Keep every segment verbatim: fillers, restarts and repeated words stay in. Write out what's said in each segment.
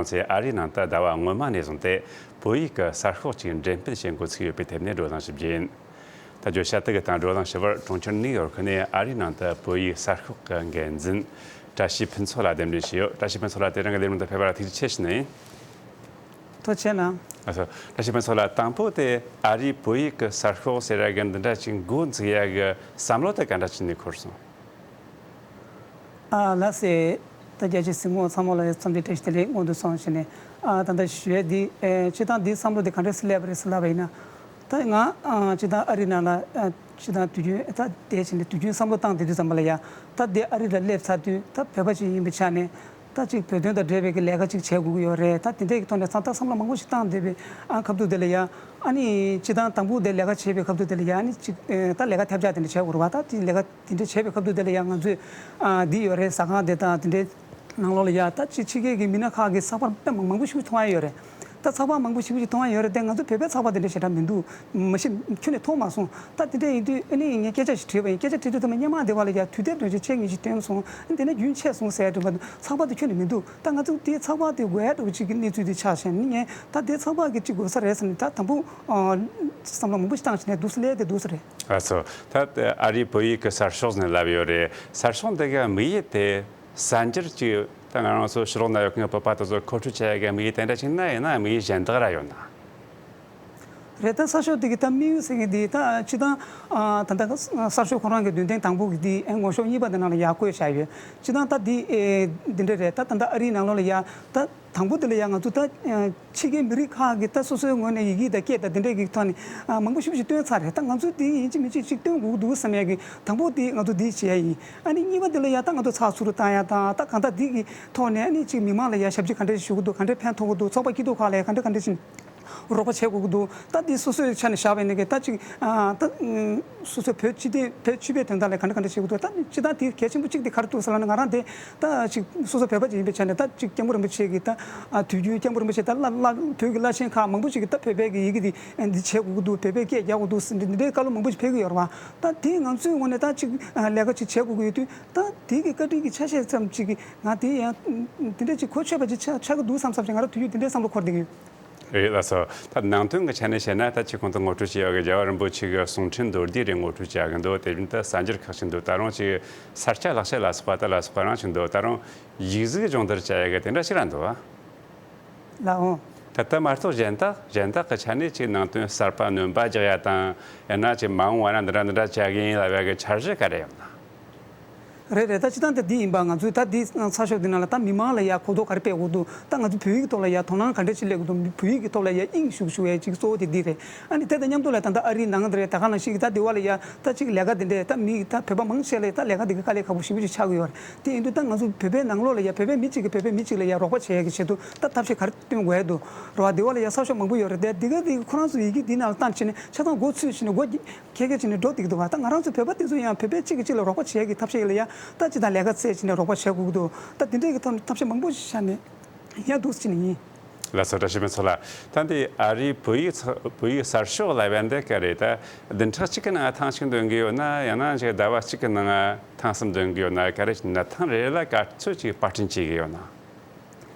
ཚོས་ཨ་རིའི་ནང་དུ་ཟླ་བ་སྔོན་མ་ནས་བཟུང་སྟེ་བོད་ཡིག་གི་གསར་ཤོག་ཅིག་འགྲེམས་སྤེལ་བྱེད་འགོ་ཚུགས་ཡོད་པའི་ཐད་ནས་བགྲོ་གླེང་ཞིག་བྱས་ཡིན། ད་བརྗོད་བྱ་དེ་གི་སྟེང་བགྲོ་གླེང་ཞུ་བར་གྲོང་ཁྱེར་ནིའུ་ཡོར་ཁུལ་ནས་ཨ་རིའི་ནང་དུ་བོད་ཡིག་གསར་ཤོག་གི་འགན་འཛིན་བཀྲ་ཤིས་ཕུན་ཚོགས་ལ་གདན་འདྲེན་ཞུས་ཡོད། བཀྲ་ཤིས་ཕུན་ཚོགས་ལགས་དེ་རིང་གི་ལས་རིམ་དུ་ཕེབས་པར་ཐུགས་རྗེ་ཆེ་ཞུ་ནི་ཡིན། ཐུགས་རྗེ་གནང་། ཨ་ཚོ། བཀྲ་ཤིས་ཕུན་ཚོགས་ལགས། དང་པོ་དེ་ཨ་རིའི་བོད་ཡིག་གི་གསར་ཤོག་ཟེར་ཡ་གི་འདི་འདྲ་ཅིག་འགོ་འཛུགས་ཡ་གི་བསམ་བློ་དེ་ག་འདྲ་ཅིག་ནས་འཁོར་སོང་། ཨ་ལགས་སེ། ད་རྒྱལ་སྤྱིའི་གཟིགས་མོ་ཚང་མ་ལ་འཚམས་འདྲི་བཀྲ་ཤིས་བདེ་ལེགས་སྔོན་དུ་སོང་ཞེས་ནས། ཨ་ད་ལྟ་ཞུ་ཡས་འདི་ཨེ་སྤྱིར་བཏང་འདིའི་བསམ་བློ་དེ་ག་འདྲ་སེ་སླེབས་པ་རེད་ཟེར་ལབ་པ་ཡིན་ན། ད་ང་ཨ་སྤྱིར་བཏང་ཨ་རིའི་ནང་ལ་ཨ་སྤྱིར་བཏང་དུས་རྒྱུན་ད་བསྡད་བྱས་ནས་དུས་རྒྱུན་བསམ་བློ་བཏང་བསྡད་དུས་ཙམ་པ་ལ་ཡ། ད་འདི་ཨ་རི་ལ་སླེབས་ཚར་དུས་ད་བོད་པ་ཅིག་ཡིན་པའི་ཆ་ནས། ད་ཅིག་བོད་དོན་དང་འབྲེལ་བའི་གི་ལས་ཀ་ཅིག་བྱེད་དགོས་ཀྱི་ཡོད་རེད། ད་དེ་འདྲའི་གི་ཐོག་ནས་ཚང་ད་བསམ་བློ་མང་པོ་ཞིག་བཏང་བསྡད་པའི་ཨ་ཁ་ཐུག་དེ་ལ་ཡ། ཨ་ནི་སྤྱིར་བཏང་དང་པོ་དེ་ལས་ཀ་བྱེད་པའི་སྐབས་དུས་དེ་ལ་ཡ། ཨ་ནི་ཅིག་ཨེ་ད་ལས་ཀ་ཐེབས་ཆག་དེ་འདྲ་བྱེད་དགོས་རེད་བ། ད་དེ་ལས་ཀ་དེ་འདྲ་བྱེད་པའི་སྐབས་དུས་དེ་ལ་ཡ། ང་ཚོས་ཨ་འདི་ཡོད་རེད། ཟ་ཁང་དེ་དང་དེ་འདྲའི་ནང་ལོགས་ལ་ཡ། ད་ཅིག་ཕྱི་རྒྱལ་གྱི་མི་སྣ་ཁག་གི་ཚགས་པར་དཔེ་མང་པོ་ཞིག་མཐོང་ཡ་ཡོད་རེད། ད་ཚགས་པར་མང་པོ་ཞེ་པོ་ཅིག་མཐོང་ཡ་ཡོད་རེད་དེ། ང་ཚོ་བོད་པའི་ཚགས་པར་དེ་འདྲ་ཞེ་དྲག་མི་འདུག་མ་གཞི་ཁྱོན་ནས་མཐོང་མ་སོང་། ད་དེ་འདྲ་ཡིན་དུས་ཨ་ནི་ངས་སྐད་ཆ་ཞིག་དྲིས་པ་ཡིན། སྐད་ཆ་དྲིས་དུས་ཚང་མ་སྔོན་མ་དེ་བ་ལ་ཡ་དུས་དེབ་དོན་ཆེན་ཁྱེད་གཉིས་ཤིག་བཏོན་སོང་། ཨ་ནི་དེ་ནས་རྒྱུན་ཆད་སོང་ཟེར་དུས། ཚགས་པར་དེ་ཁྱོན་ནས་མི་འདུག་ད་ང་ཚོ་དེའི་ཚགས་པར་དེ་དགོས་ཡ་འདྲ་བོ་ཅིག་གི་གནས་ཚུལ་དེ་ཆགས་བྱས་ནས། ངས་ད་དེ་ཚགས་པར་གི་ཅིག་དགོས་ས་རེད་ཟེར་ནས། ད་དང་པོ་ཨ་བསམ་བློ་མང་པོ་ཞིག་བཏང་བྱས་ནས་འདུག་སེ་སླེབས་དེ་འདུག་སེ་རེད། ཨ་ཚོ། ད་ཨ་རིའི་བོད་ཡིག་གི་གསར་ཤོག་ཟེར་ནས་ལབ་ཡོད་རེད། གསར་ཤོག་འདི་གའི་དམིགས་ཡུལ་དེ། གསར་འགྱུར་གཅིག་ད་ང་རང་ཚོ་ཕྱི་ལོགས་ན་ཡོད་མཁན་བོད་པ་དེ་ཚོར་མཁོ་སྤྲོད་བྱ་ཡ་གི་དམིགས་ཡུལ་དེ་འདྲ་ཅིག་ན་ཡིན་ན། དམིགས་ཡུལ་གཞན་དག་ར་ཡོད་ན། རེད། ད་གསར་ཤོག་དེ་གི་ད་དམིགས་ཡུལ་ཟེར་མཁན་དེ་ད་སྤྱིར་བཏང་ཨ་ད་ལྟ་གསར་ཤོག་ཁོ་རང་གི་འདོན་ཐེངས་དང་པོ་གི་དེ་ཨེ་ངོ་ཤོག་གཉིས་པ་དེ་ནང་ལ་ཡར་བཀོད་བཞག་ཡོད། སྤྱིར་བཏང་ད་དེ་ཨེ་འདི་འདྲ་རེད། ད་ད་ལྟ་ཨ་རིའི་ནང་ལོགས་ལ་ཡ་ད་དང་པོ་དེ་ལ་ཡ་ང་ཚོ་ད་ཨ་ཕྱི་རྒྱལ་མི་རིགས་ཁག་གི་ད་སོ་སོའི་ངོས་ནས་ཡི་གེ་དང་སྐད་དང་དེ་འདྲ་གི་ཐོག་ནས་ཨ་མང་པོ་ཞེ་པོ་ཞིག་བཏོན་ཚར་རེད། ད་ང་ཚོ་དེ་ཡིན་གཅིག་མིན་གཅིག་ཅིག་བཏོན་དགོས་ཀྱི་འདུག་བསམ་ཡ་གི་དང་པོ་དེ་ང་ཚོ་དེ་བྱེད་ཡ་ཡིན། ཨ་ནི་གཉིས་པ་དེ་ལ་ཡ་ད་ང་ཚོ་ཚགས་ཚུད་རུ་བཏང་ཡ་དང་། ད་གང་ལྟར་དེ་གི་ཐོག་ནས་ཨ་ནི་ཅིག་མི་མང་ལ་ཡ་ཞབས་ཕྱི་ག་འདྲ་ཞིག་ཞུ་གི་འདུག་ག་འདྲ་ཕན་ཐོགས་ཀྱི་འདུག་ཚོགས་པ་སྐྱིད་སྡུག་ཁག་ལ་ཡ་ག་འདྲ་ག་འདྲ་ཞིག་རོགས་པ་བྱེད་དགོས་ཀྱི་འདུག་ད་འདི་སོ་སོའི་ཆ་ནས་བཞག་པ་ཡིན་ན་གི་ད་ཅིག་ཨ་ད་ཨུམ་སོ་སོའི་བོད་སྤྱི་དོན། བོད་སྤྱི་པའི་དོན་དག་ལ་ག་འདྲ་ག་འདྲ་བྱེད་དགོས་འདུག་ད་སྤྱིར་བཏང་དེ་གལ་ཆེན་པོ་གཅིག་དེ་ག་རེ་འདུག་ཟེར་ལབ་ན། ང་རང་དེ་ད་ཅིག་སོ་སོ་བོད་པ་ཅིག་ཡིན་པའི་ཆ་ནས། ད་ཅིག་སྐྱབས་མགོན་རིན་པོ་ཆེ་གི་ད་ཨ་དུས་རྒྱུན་སྐྱབས་མགོན་རིན་པོ་ཆེ་ད་བླ་བླ་བོད་ཀྱི་བླ་ཆེན་ཁག་མང་པོ་ཅིག་གིས་ད་བོད་པའི་གི་ཡི་གེ་འདི་འདི་བྱེད་དགོས་ཀྱི་འདུག་བོད་པའི་སྐད་རྒྱག་དགོས་འདུག་ཟེར་འདི་འདྲའི་བཀའ་སློབ་མང་པོ་ཅིག་ཕེབས་ཀྱི་ཡོད་རེད་བ། ད་དེ་ང་ཚོའི་ངོས་ནས་ད་ཅིག་ཨ་ལས་ཀ་ཅིག་བྱེད་དགོས་ཀྱི་ཡོད་དུས། ད་དེ་གི་བཀའ་དྲིན་གྱི་ཆ་ཤས་ཙམ་ཅིག་གིས་ང་དེ་ཡང་དེ་འདྲ་ཅིག་གོ་ཆོད་པ་ཅིག་ཆགས་ཆགས་ཀྱི་འདུག་བསམ་བསམ་ཞིག་ང་རང་དུས་རྒྱུན་དེ་འདྲའི་བསམ་བློ་འཁོར་བསྡད་ཀྱི་ཡོད། རེད་ལགས་སོ། ད་ནང་དོན་གྱི་ཆ་ནས་བཤད་ན། ད་ཁྱེད་གོང་དུ་ངོ་སྤྲོད་བྱས་ཡོད་གི་རྒྱལ་བ་རིན་པོ་ཆེ་གི་གསུང་འཕྲིན་མདོར་བསྡུས་རེ་ངོ་སྤྲོད་བྱ་གི་འདུག་དེ་བཞིན་དུ་གསར་འགྱུར་ཁག་ཅིག་འདུག་ད་རུང་ཅིག་ས་སྐྱ་ལག་ཁྱེར་ལ་སོགས་པ་ད་ལ་སོགས་པ་རང་ཅིག་འདུག་ད་རུང་ཡིག་གཟུགས་སྦྱོང་བརྡར་བྱ་ཡ་གི་དེ་འདྲ་ཞིག་ར་འདུག་ཨ། ལགས་འོང་། ད་ལྟ་མ་གཏོགས་གཞན་དག་གཞན་དག་གི་ཆ་ནས་ཅིག་ནང་དོན་གསར་པ་སྣོན་པ་རྒྱག་ཡ་དང་། ཡང་ན་ཅིག་མ་འོངས་བ་ན་འདི་འདྲ་འདི་འདྲ་བྱ་གི་ཡིན་ལབ་ཡ་གི་འཆར་གཞི་ག་རེ་ཡོད་ན། རེད་རེད། ད་སྤྱིར་བཏང་ད་འདི་ཡིན་པ། ང་ཚོས་ད་འདི་ཚགས་ཤོག་འདི་ནང་ལ་ད་མི་མང་ལ་ཡ་གོ་རྟོགས་ག་རེ་སྤེལ་དགོས་འདུག་ད་ང་ཚོ་བོད་ཡིག་གི་ཐོག་ལ་ཡ་དོ་སྣང་ག་འདྲ་ཅིག་སླེབས་དགོས་འདུག་བོད་ཡིག་གི་ཐོག་ལ་ཡ་དབྱིངས་ཞུགས་ཞུགས་ཡ་ཅིག་གཙོ་བོ་དེ་འདི་རེད། ཨ་ནི་དེ་དང་མཉམ་དུ་ལ་ད་ལྟ་ཨ་རིའི་ནང་དེ་རེད། ད་ག་ནང་བཞིན་གྱི་ད་འདི་བ་ལ་ཡ་ད་ཅིག་ལས་ཀ་འདི་འདྲས། ད་མི་ད་བོད་པ་མང་ཆེ་ལ་ད་ལས་ཀ་འདི་གི་དཀའ་ལས་ཁག་པོ་ཞེ་པོ་ཅིག་ཆགས་ཀྱི་ཡོད་རེད། དེ་ཡིན་དུས་ད་ང་ཚོ་བོད་པའི་ནང་ལོགས་ལ་ཡ་བོད་པའི་མི་གཅིག་གིས་བོད་པའི་མི་གཅིག་ལ་ཡ་རོགས་པ་བྱེད་ཡ་གི་ཆེད་དུ་ད་ཐབས་ཤེས་ག་རེ་སྟོན་དགོས་ཡ་འདུག་རེད་བ། འདི་བ་ལ་ཡ་གསར་ཤོག་མང་པོ་ཡོད་རེད་དེ། འདི་ག་འདི་ཁོ་རང་ཚོ་ཡི་གེ་འདི་ནང་ལ་བཏང་བྱས་ནས་ཆ་ཚང་མགོ་ཚོས་བྱས་ནས་མགོ་ཁྱེར་ཁྱེར་བྱས་ནས་འགྲོ་བསྡད་ཀྱི་འདུག་བ། ད་ང་རང་ཚོ་བོད་པ་དེ་ཚོ་ཡང་བོད་པའི་གཅིག་གིས་གཅིག་ལ་རོགས་པ་བྱེད་ཡ་གི་ཐབས་ཤེས་ལ་ཡ་ད་ཅི་ད་ལས་ཀ་བཙལ་བྱས་ནས་རོགས་པ་བྱེད་དགོས་ཀྱི་འདུག་ད་འདི་འདྲའི་གི་ཐབས་ཐབས་ཤེས་མང་པོ་ཞིག་བྱས་ནས་ཡ་འདུག་ཟེར་ནས་ཡིན། ལགས་སོ། བཀྲ་ཤིས་ཕུན་ཚོགས་ལགས། ད་འདི་ཨ་རིའི་བོད་ཡིག་ཚ་བོད་ཡིག་གསར་ཤོག་ལབ་ཡ་འདི་ག་རེད། ད་བདུན་ཕྲག་གཅིག་གི་ནང་ཐེངས་གཅིག་འདོན་གི་ཡོད་ན། ཡང་ན་ཅིག་ཟླ་བ་གཅིག་གི་ནང་ཐེངས་གསུམ་འདོན་གི་ཡོད་ན། ག་རེ་བྱས་ན་ཐེངས་རེ་རེ་ལ་ག་ཚོད་ཅིག་པར་སྐྲུན་བྱེད་གི་ཡོད་ན།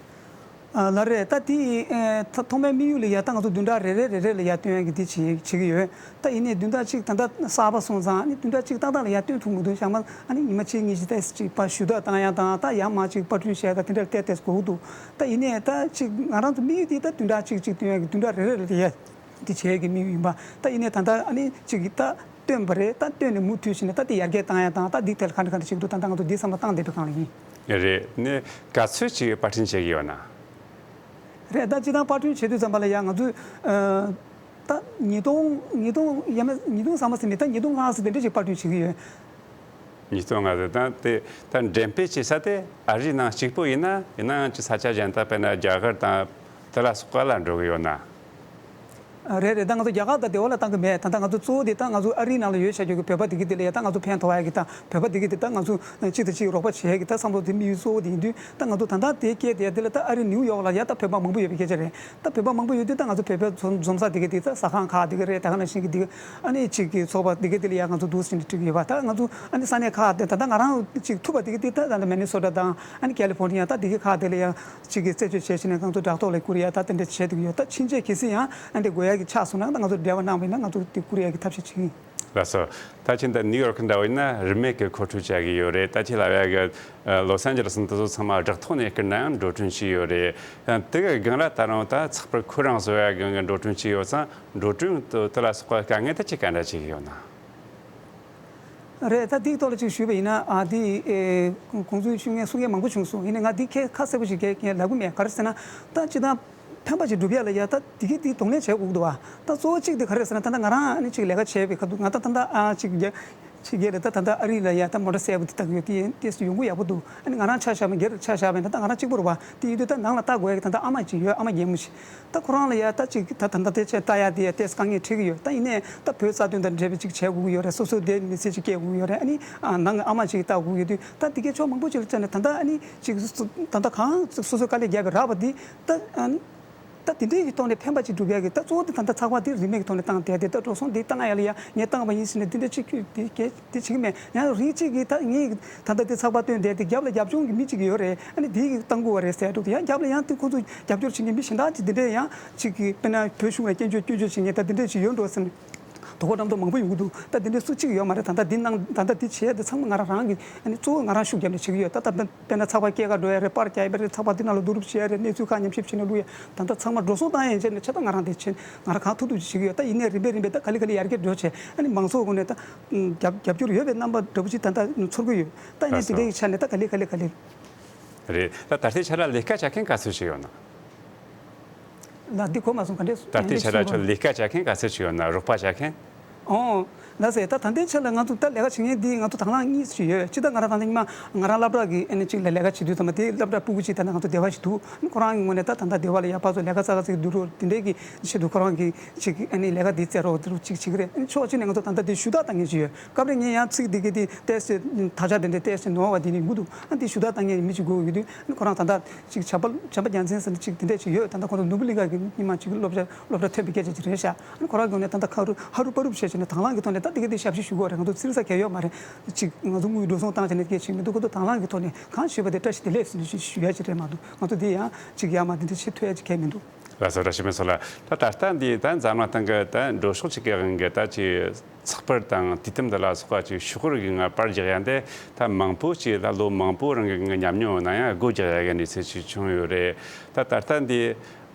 ཨ་ལགས་རེད། ད་དེ་ཨེ་ཐ་ཐོག་མའི་དམིགས་ཡུལ་ལ་ཡ་ད་ང་ཚོ་བདུན་ཕྲག་རེ་རེ་རེ་རེ་ལ་ཡ་སྟོན་ཡ་གི་དེ་བྱེད་བྱེད་ཀྱི་ཡོད། ད་ཡིན་ནའི་བདུན་ཕྲག་གཅིག་ད་ལྟ་གསར་པ་སོང་ཙང་ནི་བདུན་ཕྲག་གཅིག་ཏག་ཏག་ལ་ཡ་སྟོན་ཐུབ་མི་འདུག་ཞག་མ་ཨ་ནི་ཉི་མ་གཅིག་གཉིས་ཀྱི་ཏོག་ཙམ་ཅིག་པར་ཞུ་དག་བཏང་ཡ་དང་། ད་ཡར་མར་ཅིག་པར་སྐྲུན་བྱས་ད་དེ་འདྲ་ཏོག་ཙམ་དགོས་ཀྱི་འདུག་ད་ཡིན་ནའི་ད་ཅིག་ང་རང་ཚོ་དམིགས་ཡུལ་དེ་ད་བདུན་ཕྲག་གཅིག་གཅིག་སྟོན་ཡ་གི་བདུན་ཕྲག་རེ་རེ་ལ་ཡ་དེ་བྱེད་ཡ་གི་དམིགས་ཡུལ་ཡིན་པ། ད་ཡིན་ནའི་ད་ལྟ་ཨ་ནི་ཅིག་གི་ད་བཏོན་པ་རེད། ད་བཏོན་ནས་མུ་མཐུད་བྱས་ནས་ད་དེ་ཡར་རྒྱས་བཏང་ཡ་དང་། ད་འདི་ཐད་ལ་ག་འདྲ་ག་འདྲ་བྱེད་ཀྱི་འདུག་ད་ང་ཚོ་འདི་བསམ་བློ་བཏང་བསྡད་པའི་སྒང་ལ་ཡིན། རེད། ནས་ག་ཚོད་ཅིག་པར་སྐྲུན་བྱེད་ཀྱི་ཡོད་ན། རེད། ད་སྤྱིར་བཏང་པར་སྐྲུན་བྱེད་དུས་ཙམ་པ་ལ་ཡང་ང་ཚོས་ཨ་ད་ཉིས་སྟོང་ཉིས་སྟོང་ཡ་མ་ཉིས་སྟོང་ཙམ་མ་ཟིན་ནས་ད་ཉིས་སྟོང་ལྷག་ཙམ་དེ་འདྲ་ཅིག་པར་སྐྲུན་བྱེད་ཀྱི་ཡོད། ཉིས་སྟོང་ལྔ་ཙམ། ད་དེ་ད་འགྲེམས་སྤེལ་བྱེད་ས་དེ་ཨ་རིའི་ནང་གཅིག་པོ་ཡིན་ན། ཡིན་ནའང་ཅིག་ས་ཆ་གཞན་དག་དཔེར་ན་རྒྱ་གར་དང་དེ་ལ་སོགས་པ་ལ་འགྲོ་གི་ཡོད་ན། རེད་རེད། ད་ང་ཚོ་རྒྱ་གར་དང་འབྲེལ་བ་ལ་བཏང་གི་མེད། ད་ལྟ་ང་ཚོ་གཙོ་བོ་དེ་ད་ང་ཚོ་ཨ་རིའི་ནང་ལ་ཡོད་བྱ་རྒྱུ་གི་བོད་པ་དེ་གི་དེ་ལ་ཡ་ད་ང་ཚོ་ཕན་ཐོགས་ཡ་གི་ད་བོད་པ་དེ་གི་དེ་ད་ང་ཚོ་གཅིག་དང་གཅིག་རོགས་པ་བྱེད་ཡ་གི་ད་བསམ་བློ་དེ་དམིགས་ཡུལ་གཙོ་བོ་དེ་ཡིན་དུས། ད་ང་ཚོ་ད་ལྟ་དེ་སྐད་དེ་དེ་ལ་ད་ཨ་རི་ནིའུ་ཡོག་ལ་ཡ་ད་བོད་པ་མང་པོ་ཡོད་པའི་སྐད་ཆ་རེད། ད་བོད་པ་མང་པོ་ཡོད་དུས་ད་ང་ཚོ་བོད་པའི་འཛོམས་འཛོམས་ས་དེ་གི་དེ་ད་ཟ་ཁང་ཁག་དེ་གི་རེད། ད་ག་ནང་བཞིན་གི་དེ་གི་ཨ་ནི་གཅིག་གི་ཚོགས་པ་དེ་གི་དེ་ལ་ཡ་ང་ཚོ་འདུག་ཟིན་ཏེ་འགྲིག་གི་ཡོད་པ། ད་ང་ཚོ་ཨ་ནི་ས་གནས་ཁག་དེ་ད་ད་ང་རང་གཅིག་ཐུབ་པ་དེ་གི་དེ་ད་ད་ལྟ་མི་ནི་སོ་ཊ་དང་ཨ་ནི་ཀལ་ལི་ཕོར་ནི་ཡ་ད་དེ་གི་ཁག་དེ་ལ་ཡ་གཅིག་གི་རྩད་གཅོད་བྱས་བྱས་ནས་ང་ཚོ་སྦྲག་ཐོག་ལ་བསྐུར་ཡ་ད་དེ་འདྲ་བྱས་འདུག་ཡོད། ད་ཕྱིན་ཆད་གལ་སྲིད་ཡང་ཨ་འདྲ་དགོས་ཡ་གི་ཆགས་སོང་ན་ད་ང་ཚོ་འབྲེལ་བ་གནང་བ་ཡིན་ན་ང་ཚོ་དེ་བསྐུར་ཡ་གི་ཐབས་ཤེས་བྱེད་ཀྱི་ཡིན། ལགས་སོ། ད་ཕྱིན་ད་ནིའུ་ཡོག་འདྲ་བོ་ཡིན་ན་རིན་མེད་ཀྱི་མཁོ་སྤྲོད་བྱ་གི་ཡོད་རེད། ད་ཁྱེད་ལབ་ཡ་གི་ལོ་སན་ཇི་ལེ་སི་འདི་ཚོ་ཚང་མ་སྦྲག་ཐོག་ནས་བསྐུར་ན་ཡང་འགྲོ་གྲོན་ཅི་ཡོད་རེད། ཡང་དེ་གི་སྒང་ལ་ད་རུང་ད་ཚགས་པར་ཁོ་རང་བཟོ་ཡ་སྒང་གི་འགྲོ་གྲོན་ཅི་ཡོད་ཙང་འགྲོ་གྲོན་དེ་ལ་སོགས་པ་དཀའ་ངལ་ད་ཅི་ག་འདྲ་ཅིག་ཡོད་ན། རེད། ད་འདིའི་ཐོག་ལ་ཅིག་ཞུས་པ་ཡིན་ན་ཨ་འདི་ཨེ་གོང་ཚུལ་ཞུ་མཁན་གསུང་མཁན་མང་པོ་བྱུང་སོང་། ཡིན་ནའི་ང་འདི་ཁྱད་ཁ་གསལ་པོ་ཞིག་གས་ངས་ལབ་གི་མེད། ག་རེ་ཟེར་ན་ད་སྤྱིར་བཏང་ཕན་པ་ཅིག་སྒྲུབ་ཡ་ལ་ཡ་ད་འདི་གི་འདི་གདོང་ལེན་བྱེད་དགོས་ཀྱི་འདུག་བ། ད་གཙོ་བོ་གཅིག་དེ་ག་རེ་ཟེར་ན་ད་ལྟ་ང་རང་ཨ་ནི་ཅིག་ལས་ཀ་བྱས་པའི་ཁ་ཐུག་ང་ད་ད་ལྟ་ཨ་ཅིག་རྒྱ་ཕྱི་རྒྱལ་ལ་ད་ད་ལྟ་ཨ་རི་ལ་ཡ་ད་མོ་ཊ་གསལ་པོ་འདི་ལྟ་གི་ཡོད། དེ་ཡིན་ཏེ་ཡོང་སྒོ་ཡག་པོ་འདུག་ཨ་ནི་ང་རང་ཆ་བཞག་པ་སྒེར་ཆ་བཞག་པ་ཡིན་ན་ད་ང་རང་གཅིག་པུ་རེད་བ། དེ་ཡིན་དུས་ད་ནང་ལ་ལྟ་དགོས་ཡ་གི་ད་ལྟ་ཨ་མ་ཅིག་ཡོད། ཨ་མ་རྒན་མོ་ཞིག་ད་ཁོ་རང་ལ་ཡ་ད་ཅིག་ད་ད་ལྟ་དེ་ཆེད་ལྟ་ཡ་དེ་ཡ་ཏེས་དཀའ་ངལ་འཕྲད་ཀྱི་ཡོད། ད་ཡིན་ནའི་ད་བོད་རྩ་དོན་དང་འབྲེལ་བའི་ཅིག་བྱེད་དགོས་ཀྱི་ཡོད་རེད། སོ་སོའི་དེ་མི་ཚེ་ཅིག་སྐྱེལ་དགོས་ཀྱི་ཡོད་རེད། ཨ་ནི་ཨ་ནང་གི་ཨ་མ་ཅིག་ལྟ་དགོས་ཀྱི་ཡོད་དུས་ད་དེ་གའི་ཕྱོགས་མང་པོ་ཅིག་ལ་བྱས་ནས་ད་ལྟ་ཨ་ནི་ཅིག་ད་ལྟ་གང་ཅིག་སོ་སོའི་དཀའ་ལས་བརྒྱབ་པའི་རག་པ་འདི་ད་ཨ་ནི་ད་དེ་འདྲའི་གི་ཐོག་ནས་ཕན་པ་ཅིག་སྒྲུབ་ཡ་གི་ད་གཙོ་བོ་དེ་ད་ལྟ་ཚགས་པར་དེ་རིན་མེད་ཀྱི་ཐོག་ནས་བཏང་བསྡད་དེ་ད་འགྲོ་སོང་དེ་བཏང་ཡ་ལ་ཡ་ངས་བཏང་བ་ཡིན་ཟེར་ནས་དེ་འདྲ་ཅིག་དེ་གལ་དེ་བྱེད་ཀྱི་མེད། ཡང་རིགས་གཅིག་གིས་ད་ངས་ད་ལྟ་དེ་ཚགས་པར་བཏོན་བསྡད་དེ་རྒྱབ་ལ་རྒྱབ་ལྗོངས་ཀྱི་མི་གཅིག་ཡོད་རེད། ཨ་ནི་དེ་གིས་བཏང་དགོས་པ་རེད་ཟེར་འགྲོ་དུས་ཡང་རྒྱབ་ལ་ཡང་དེ་ཁོ་ཚོ་རྒྱབ་སྐྱོར་བྱེད་མཁན་མི་གཞན་དག་ཅིག་དེ་འདྲས་ཡང་ཅིག་གིས་དཔེར་ན་བོད་གཞུང་ལ་སྐྱོན་བརྗོད་སྐྱོན་བརྗོད་བྱེད་མཁན་ད་དེ་འདྲས་ཅིག་ཡོད་འགྲོ་ཟེར་ནས་དོ་ཁུར་འགྲམ་དུ་མང་པོ་ཡོང་གི་འདུག་ད་དེ་འདྲས་སུ་གཅིག་ཡོད་མ་རེད། ད་ལྟ་འདི་ནང་ད་ལྟ་འདི་བྱས་དེ་ཚང་མ་ང་རང་རང་གི་ཨ་ནི་གཙོ་བོ་ང་རང་ཤུགས་རྒྱབ་ནས་བྱེད་ཀྱི་ཡོད། ད་ད་ལྟ་དཔེར་ན་ཚགས་པར་སྐྱེལ་ག་འགྲོ་ཡ་རེད། པར་རྒྱག་ཡ་རེད། ཚགས་པར་འདི་ནང་ལ་བསྡུ་རུབ་བྱེད་ཡ་རེད། གནས་ཚུལ་ཁག་ཉམས་ཞིབ་བྱས་ནས་བླུག་ཡ། ད་ལྟ་ཚང་མ་འགྲོ་སོང་བཏང་ཡ་ཡན་ཆད་ནས་ཆ་ད་ང་རང་དེ་བྱེད། ང་རང་གང་ཐུབ་ཐུབ་ཅིག་བྱེད་ཀྱི་ཡོད། ད་ཡིན་ནའི་རིམ་པས་རིམ་པས་ད་ག་ལེ་ག་ལེ་ཡར་རྒྱས་འགྲོ་བྱས་ཨ་ནི་མང་ཚོགས་ངོས་ནས་ད་རྒྱབ་རྒྱབ་སྐྱོར་ཡོད་པའི་རྣམ་པ་འདྲ་པོ་ཅིག་ད་ལྟ་ཚོར་གྱི་ཡོད། ད་ཡིན་ནའི་དེ་འདྲའི་ཆ་ནས་ད་ག་ལེ་ག་ལེ་ག་ལེ། རེད། ད་ད་ལྟའི་ཆ་ལ་ལས་ཀ་བྱ་མཁན་ག་ཚོད་ཞིག་ཡོད་ན། ལ་འདི་གོ་མ་སོང་ག་འདྲས་སུ། ད་ལྟའི་ཆ་ལ་ཁྱོད་ལས་ཀ་བྱ་མཁན་ག་ཚོད་ཞིག་ཡོད་ན། རོགས་པ་བྱ་མཁན། ཨོ། ལགས་སེ། ད་ད་ལྟའི་ཆ་ལ་ང་ཚོ་ད་ལས་ཀ་བྱེད་མཁན་འདི་ང་ཚོ་དང་བླངས་གཉིས་ཤིག་ཡོད། སྤྱིར་བཏང་ང་རང་ད་ལྟ་ཉི་མ་ང་རང་སློབ་གྲྭ་གི་ཨ་ནི་གཅིག་ལ་ལས་ཀ་བྱེད་དུས་ཙམ་པ་དེ་སློབ་གྲྭ་ཕྲུ་གུ་གཅིག་ད་ལྟ་ང་ཚོ་སྡེ་བ་ཞིག་འདུག་ཁོ་རང་གི་ངོས་ནས་ད་ད་ལྟ་སྡེ་བ་ལ་ཡར་ཕར་ཚུར་ལས་ཀ་བཙལ་ག་ཅིག་འདུག་རོགས་དེ་འདྲའི་གི་ཆེད་དུ་ཁོ་རང་གི་གཅིག་ཨ་ནི་ལས་ཀ་འདི་བཙལ་རོགས་འདི་རུ་གཅིག་བྱེད་ཀྱི་རེད། ཨ་ནི་ཕྱོགས་གཅིག་ནས་ང་ཚོ་ད་ལྟ་འདི་ཞུ་དག་བཏང་མཁན་ཅིག་ཡོད། སྐབས་རེ་ངས་ཡང་ཚིག་འདི་གི་འདི་ཏོག་ཙམ་དག་ཆ་དེ་འདྲ་ཏོག་ཙམ་ནོར་བ་དེ་འདྲ་ཡོང་གི་འདུག་ཨ་འདི་ཞུ་དག་བཏང་མཁན་མི་གཅིག་དགོས་ཀྱི་འདུག་ཨ་ནི་ཁོ་རང་ད་ལྟ་ཅིག་བྱམས་པ་བྱམས་པ་རྒྱལ་མཚན་ཟེར་ནས་ཅིག་དེ་འདྲས་ཅིག་ཡོད། ད་ལྟ་ཁོང་ཚོ་ནོར་བུ་གླིང་ག་གི་སྔོན་མ་ཅིག་སློབ་གྲྭ་སློབ་གྲྭ་ཐོན་པའི་སྐད་ཆ་ཅིག་རེད་ཤག་ཨ་ནི་ཁོ་རང་གི་ངོས་ནས་ད་ལྟ་ཧ་རུ་ཧ་རུ་པ་རུབ་བྱས་བྱས་ནས་དང་བླངས་ཀྱི་ཐོག་ནས་ད་དེ་ག་དེ་ཞབས་ཕྱི་ཞུ་དགོས་རེད། ང་ཚོ་རྩིས་ས་གལ་ཡོད་མ་རེད། ཅིག་ང་ཚོ་དངུལ་འགྲོ་སོང་བཏང་བྱས་ནས་སྐད་ཆ་མི་འདུག་ཁོ་ཚོ་དང་བླངས་ཀྱི་ཐོག་ནས་གང་ཞུས་པ་དེ་བཀྲ་ཤིས་བདེ་ལེགས་ཟེར་ནས་ཞུ་ཞུ་ཡ་ཅིག་རེད་མ་གཏོགས་ང་ཚོ་འདི་ཡང་ཅིག་ཡར་མར་འདི་འདྲ་བྱེད་ཐུབ་ཡ་ཅིག་གང་མི་འདུག་ལགས་སོ། བཀྲ་ཤིས་བདེ་ལེགས་སོང་ལགས། ད་ད་ལྟ་འདི་ད་འཛམ་གླིང་སྟེང་གི་ད་འགྲོ་ཕྱོགས་ཅིག་གི་དབང་གིས་ད་ཅིག་ཚགས་པར་དང་དུས་དེབ་འདི་ལ་སོགས་པ་ཅིག་ཤོག་ངོས་ཀྱི་ངང་པར་རྒྱག་ཡ་འདི་ད་མང་པོ་ཅིག་ད་ལོ་མང་པོ་རིང་གི་ངང་ཉམས་མྱོང་ཡོད་ན་ཡང་སྒོ་རྒྱག་ཡ་གི་གནས་ཚུལ་ཅིག་བྱུང་ཡོད་རེད། ད་ད་ལྟ་འདི་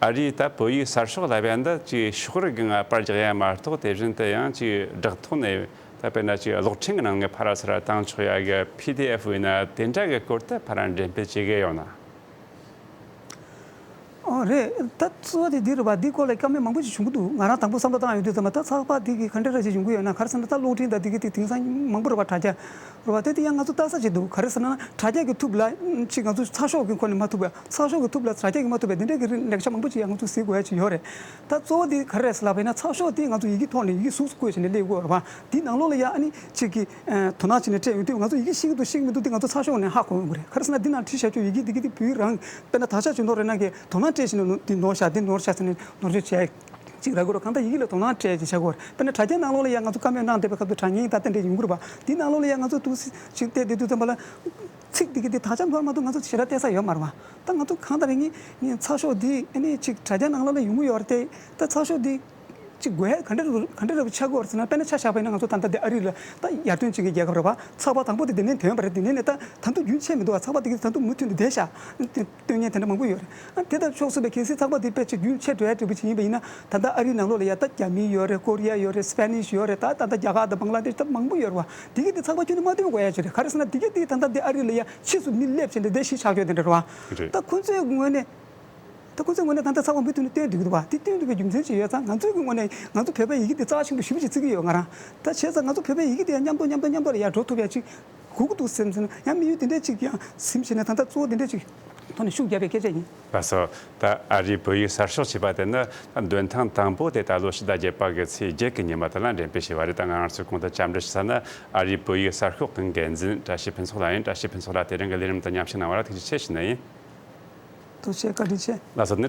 ཨ་རིའི་ད་བོད་ཡིག་གསར་ཤོག་ལབ་ཡ་འདི་ཅིག་ཤོག་ངོས་ཀྱི་ངང་པར་རྒྱག་ཡ་མ་གཏོགས་དེ་བཞིན་དུ་ཡང་ཅིག་སྦྲག་ཐོག་ནས་ད་དཔེར་ན་ཅིག་གློག་འཕྲིན་གྱི་ནང་ངས་ཕར་ར་ཚུར་ར་བཏང་ཆོག་ཡ་གི་པི་ཌི་ཨེཕ་ཡིན་ན་དེ་འདྲ་གི་སྐོར་དེ་ཕར་ར་འགྲེམས་སྤེལ་བྱེད་ཀྱི་ཡོད་ན། ཨོ་རེད། ད་གཙོ་བོ་དེ་འདི་རེད་པ། འདིའི་སྐོར་ལ་བཀའ་མོལ་མང་པོ་ཞིག་བྱུང་གི་འདུག་ང་རང་དང་པོ་བསམ་བློ་བཏང་ཡོང་དུས་ཙམ་པ་ད་ཚགས་པར་འདི་གི་ག་འདྲ་ར་ཞིག་ཡོང་གི་ཡོད་ན། ག་རེ་ཟེར་ན་ད་གློག་འཕྲིན་དང་འདི་གི་དེ་དེང་སང་མང་པོ་རེད་པ། དྲ་རྒྱ་རེད་པ། དེ་དེ་ཡང་ང་ཚོ་ལྟ་ས་ཅིག་འདུག་ག་རེ་ཟེར་ན་དྲ་རྒྱ་གི་ཐུབ་ལ་ཅིག་ང་ཚོ་ཚགས་ཤོག་གི་ཁོ་ནས་མ་ཐུབ་པ། ཚགས་ཤོག་གི་ཐུབ་ལ་དྲ་རྒྱ་གི་མ་ཐུབ་པ། འདི་འདྲ་གི་རིགས་ལེགས་ཆ་མང་པོ་ཅིག་ཡང་ང་ཚོ་གཟིགས་དགོས་ཡ་ཅིག་ཡོད་རེད། ད་གཙོ་བོ་དེ་ག་རེ་རེད་ཟེར་ལབ་པ་ཡིན་ན་ཚགས་ཤོག་དེ་ང་ཚོ་ཡི་གེ་ཐོག་ནས་ཡི་གེ་གཟུགས་སུ་བཀོད་བྱས་ནས་སླེབས་དགོས་རེད་པ། དེའི་ནང་ལོགས་ལ་ཡ་ཨ་ནི་ཅིག་གི་ཨ་དོ་སྣང་བྱས་ནས་སྤྲད་ཡོང་དུས་ང་ཚོ་ཡི་གེ་ཤེས་ཀྱི་འདུག་ཤེས་ཀྱི་མི་འདུག་དེ་ང་ཚོ་ཚགས་ཤོག་ནས་ཧ་གོ་ཡོང་གི་རེད། ག་རེ་ཟེར་ན་འདི་ནང་བྲིས་བཞག་རྒྱུ་ཡི་གེ་འདི་གི་དེ་བོད་ཡིག་རང་དཔེར་ན་དག་ཆ་ཅིག་ནོར་རེད་ན་གི་དོ་སྣང་སྤྲད་བྱས་ནས་འདི་ནོར་བཞག་འདི་ནོར་བཞག་ཟེར་ནས་ནོར་བཅོས་བྱས་ཅིག་རག་གི་རེད། གང་ལྟར་ཡི་གེ་ལ་དོ་སྣང་སྤྲད་ཅིག་བྱ་དགོས་རེད། དཔེར་ན་དྲ་རྒྱའི་ནང་ལོགས་ལ་ཡ་ང་ཚོ་བཀའ་མོལ་གནང་བསྡད་པའི་སྐབས་སུ་དྲ་བརྙན་ད་ལྟ་འདྲ་ཡོང་གི་རེད་པ། དེའི་ནང་ལོགས་ལ་ཡ་ང་ཚོ་འདུག་ཅིག་བལྟས་བསྡད་དུས་ཙམ་པ་ལ་ཚིག་འདི་གི་འདི་དག་ཆ་ནོར་མ་གཏོགས་ང་ཚོ་ཞེ་དྲག་བལྟས་ས་ཡོད་མ་རེད་པ། ད་ང་ཚོ་གང་ལྟར་ངས་ངས་ཚགས་ཤོག་འདི་ཨ་ནི་ཅིག་དྲ་རྒྱ་ནང་ལོགས་ལ་ཡོང་གི་ཡོད་རེད་དེ། ད་ཚགས་ཤོག་འདི་ཅིག་དགོས་ཡ་ག་འདྲ་རུ་ག་འདྲ་རུ་ཆགས་ཀྱི་ཡོད་རེད་ཟེར་ན། དཔེར་ན་ཆ་བཞག་པ་ཡིན་ན་ང་ཚོ་ད་ལྟ་འདི་ཨ་རི་ལ་ད་ཡར་ཐོན་ཅན་གྱི་རྒྱལ་ཁབ་རེད་པ། ཚགས་པར་དང་པོ་དེ་འདི་ནས་ཐོན་པ་རེད། འདི་ནས་ནས་ད་ད་དུང་རྒྱུན་ཆད་མི་འདུག་པ། ཚགས་པར་དེ་གི་ད་དུང་མུ་མཐུད་ནས་བསྡད་ཤག་སྟོན་མཁན་དེ་འདྲ་མང་པོ་ཡོད་རེད། ཨ་དེ་ལྟར་ཕྱོགས་གསུམ་པའི་གལ་སྲིད་ཚགས་པར་དེ་དཔེ་ཅིག་རྒྱུན་ཆད་འགྲོ་ཡ་འདྲ་པོ་ཅིག་ཡིན་པ་ཡིན་ན། ད་ལྟ་ཨ་རིའི་ནང་ལོགས་ལ་ཡ་ད་རྒྱ་མི་ཡོད་རེད། ཀོ་རི་ཡ་ཡོད་རེད། སི་པེ་ནིཤ་ཡོད་རེད། ད་ད་ལྟ་རྒྱ་གར་དང་བང་ལ་དེཤ་ད་མང་པོ་ཡོད་རེད་པ། དེ་གི་དེ་ཚགས་པར་ཁྱོན་ནས་མ་སྟོན་དགོས་ཡ་ཅིག་རེད། ག་རེ་ཟེར་ན་དེ་གི་དེ་ད་ལྟ་དེ་ཨ་རི་ལ་ཡ་ཕྱིས་སུ་མི་སླེབས་བྱས་འདྲ་བསྡད་ཤི་ཆགས་ཡོད་དེ་འདྲ་རེད་པ། རེད། ད་ཁོ་ཚོའི་ངོས་ནས། ད་ཁོ་ཚོའི་ངོས་ནས་ད་ལྟ་ཚགས་པར་མུ་མཐུད་ནས་སྟོན་བསྡད་ཀྱི་འདུག་པ། དེ་སྟོན་ཐུབ་པའི་རྒྱུ་མཚན་ཅིག་ཡོད་ཙང་། ང་ཚོའི་གི་ངོས་ནས་ང་ཚོ་བོད་པའི་ཡི་གེ་དེ་རྩ་ཆེན་པོ་ཞེ་པོ་ཅིག་བརྩི་གི་ཡོད་ང་རང་། ད་བྱས་ཙང་ང་ཚོ་བོད་པའི་ཡི་གེ་དེ་ཡང་མཉམ་དུ་མཉམ་དུ་མཉམ་དུ་ལ་ཡར་འགྲོ་ཐུབ་ཡ་ཅིག་དགོས་ཀྱི་འདུག་སེམས་སེམས་ཡང་དམིགས་ཡུལ་དེ་འདྲས་ཅིག་ཡང་ཟིན་བྱས་ནས་ད་ལྟ་གཙོ་བོ་དེ་འདྲས་ཅིག་ ཐོག་ནས་ཤུགས་རྒྱབ་པའི་སྐད་ཆ་ཡིན། ལགས་སོ། ད་ཨ་རིའི་བོད་ཡིག་གསར་ཤོག་ཅེས་པ་དེ་ནི་འདོན་ཐེངས་དང་པོ་དེ་ད་ལོ་ཕྱི་ཟླ་བརྒྱད་པ་གི་ཚེས་བརྒྱད་ཀྱི་ཉིན་མོ་དེ་ལ་འགྲེམས་སྤེལ་བྱས་པ་རེད། ད་ང་རང་ཚོས་གོང་དུ་བཅར་འདྲི་ཞུས་ས་ནི་ཨ་རིའི་བོད་ཡིག་གསར་ཤོག་གི་འགན་འཛིན་བཀྲ་ཤིས་ཕུན་ཚོགས་ལགས་ཡིན། བཀྲ་ཤིས་ཕུན་ཚོགས་ལགས་དེ་རིང་གི་ལས་རིམ་དུ་མཉམ་ཞུགས་གནང་བ་ལ་ཐུགས་རྗེ་ཆེ་ཞུ་ནི་ཡིན། ཐུགས་རྗེ་ཆེ། བཀའ་དྲིན་ཆེ། ལགས་སོ། ནི།